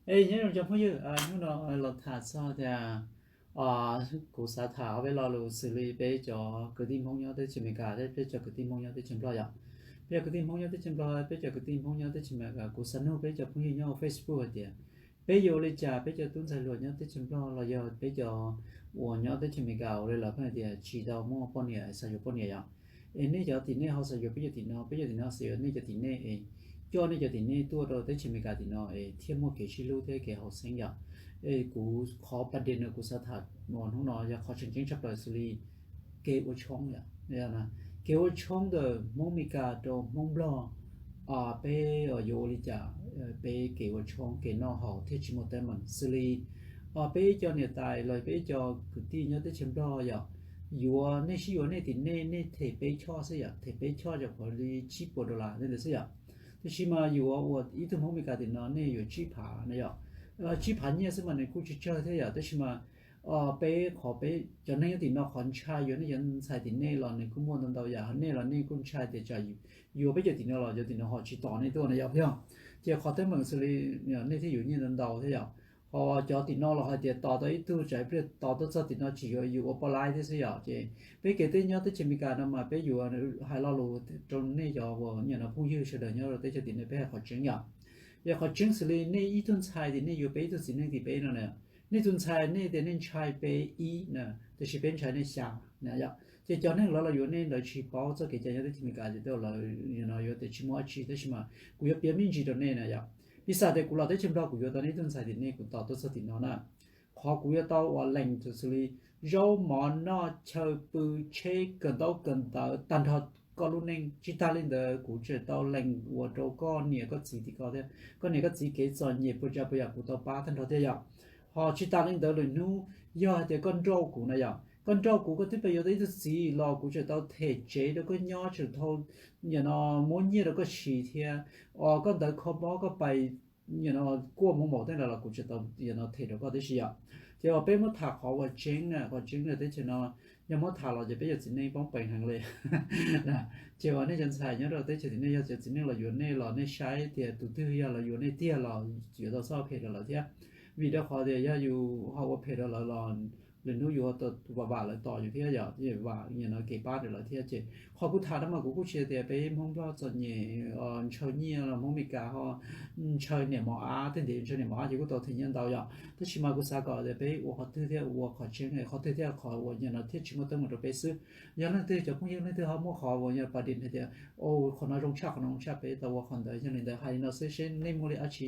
Es nyob zoo cov phooj ywg, hnub no los tham txog tias, kuv xav tham ob peb lo lus xws li peb cov kwv tij Hmoob nyob teb chaws Amelikas thiab peb cov kwv tij Hmoob nyob teb chaws Nplog yom. Peb cov kwv tij Hmoob nyob teb chaws Nplog, peb cov kwv tij Hmoob nyob teb chaws Amelikas, kuv xav nug peb cov phooj ywg nyob hauv Facebook hais tias, peb yuav ua li cas peb cov tub ntxhais hluas nyob teb chaws Nplog los yog peb cov uas nyob teb chaws Amelikas ua li lawv pheej hais tias tsis tau muaj poj niam, xav yuav poj niam yom. Es nej cov tim nej ho xav yuav peb cov tim no, peb cov tim no xav yuav nej cov tim nej es coj nej cov tim nej tuaj rau teb chaws Amelikas tim no es thiaj muaj kev sib hlub thiab kev haum xeeb yom. Es kuv qhov pas dev no kuv xav tham hnub no yog qhov tseem ceeb tshaj plaws xws li kev ua tshoob yom. Kev ua tshoob ntawm Hmoob Amelikas rau Hmoob Nplog, peb yuav ua li cas peb kev ua tshoob kev noj haus thiaj tsis muaj teeb meem xws li peb cov niam tais los peb cov kwv tij nyob teb chaws Nplog yom, yuav nej sib yuav nej tim nej, nej them peb choj xwb yom, them peb choj yog qhov li tsib puas dollar ntawd xwb yom. Tab sis mas yuav ua ib tug Hmoob Amelikas tim no nej yuav tsib phav na yom. Tsib phav nyiaj xwb mas nws kuj tsis tsawg thiab yom, tab sis mas peb qhov peb cov neeg nyob tim no qhov ntshai yuav nej cov ntxhais tim nej los nws kuj muaj ntau ntau yam, nej los nej kuj ntshai tias tsam yuav peb cov tim no los cov tim no ho tsis tos nej tuaj na yom, yog. Ces qhov teeb meem xws li nej thiaj yuav nyiaj ntau ntau thiab yom. Ho cov tim no los hais tias tos tau ib tug tsam ib pliag tos tuaj txog tim no tsis yuav yus ua poj laib thiab xwb yom. Ces peb kev teb nyob teb chaws Amelikas no mas peb yuav hais lo lus rau nej cov uas nim no phooj ywg sawv daws nyob rau teb chaws tim nej peb hais qhov tseeb yom. Yog qhov tseeb xws li nej ib tug ntxhais tim nej yuav peb ib tug txiv neej tim peb no na, nej tus ntxhais nej tias nej ntshai peb ib na, tiam sis peb ntshai nej xya na yom. Ces cov neeg lawv los yuav nej ntawd tsis paub txoj kev cai nyob teb chaws Amelikas ces lawv yuav tias tsis muaj dab tsi, tab sis mas kuv yuav piav me ntsis rau nej na yom. Piv xam tias kuv los teb chaws Nplog kuv yuav tau nej ib tug ntxhais tim nej kuv tos tuaj txog tim no na, qhov kuv yuav tau uas lees xws li zaub mov noj chaw pw, tsheb, kawm ntaub kawm ntawv, tag nrho koj lub neej. Tsis tas li ntawd kuv tseem tau lees ua rau koj niam koj txiv tim ko thiab, koj niam koj txiv kev txom nyem puas tsav puas yam kuv tau pab tag nrho thiab yom. Ho tsis tas li ntawd lwm hnub yog hais tias koj nrauj kuv na yom, koj nrauj kuv koj twb pab yuav tau ib tug txiv los kuv tseem tau them tsev rau koj nyob, tseem tau nim no muab nyiaj rau koj siv thiab, os koj ntawv kho mob koj pais nim no kuaj mus npaum tej ntawd los kuv tseem tau nim no them rau koj tib si yom. Ces uas peb muab tham qhov uas tseeb na, qhov tseeb na teb chaws no yog muab tham los ces peb cov txiv neej poob peev heev li. Ces uas nej cov ntxhais nyob rau teb chaws tim nej yog cov txiv neej los yuav nej los nej saib tias tus twg yog los yuav nej tiag los yuav tau txhob phem rau lawv thiab. Vim rau qhov tias yog yus ho ua phem rau lawv los lwm hnub yuav vam vam lawv tos yus thiab yom, vam nim no kev pab rau lawv thiab. Ces qhov kuv tham no mas kuv kuj tsis tias peb Hmoob Nplog txom nyem, ntshaw nyiaj los Hmoob Amelikas ho ntshaw niam mos ab, tej ntev ntshaw niam mos ab ces kuj tau them nyiaj ntau yom. Tab sis mas kuv xav kom tias peb ua qhov twg thiaj ua qhov tseeb, qhov twg thiaj qhov uas nim no thiaj tsis muaj teeb meem rau peb xwb. Yog leej twg cov phooj ywg leej twg ho muaj qhov uas yog pas dim hais tias, o, qhov no zoo tshaj, qhov no zoo tshaj, peb tau ua qhov ntawd. Yog li ntawd hais li no xwb seb nej muaj li dab tsi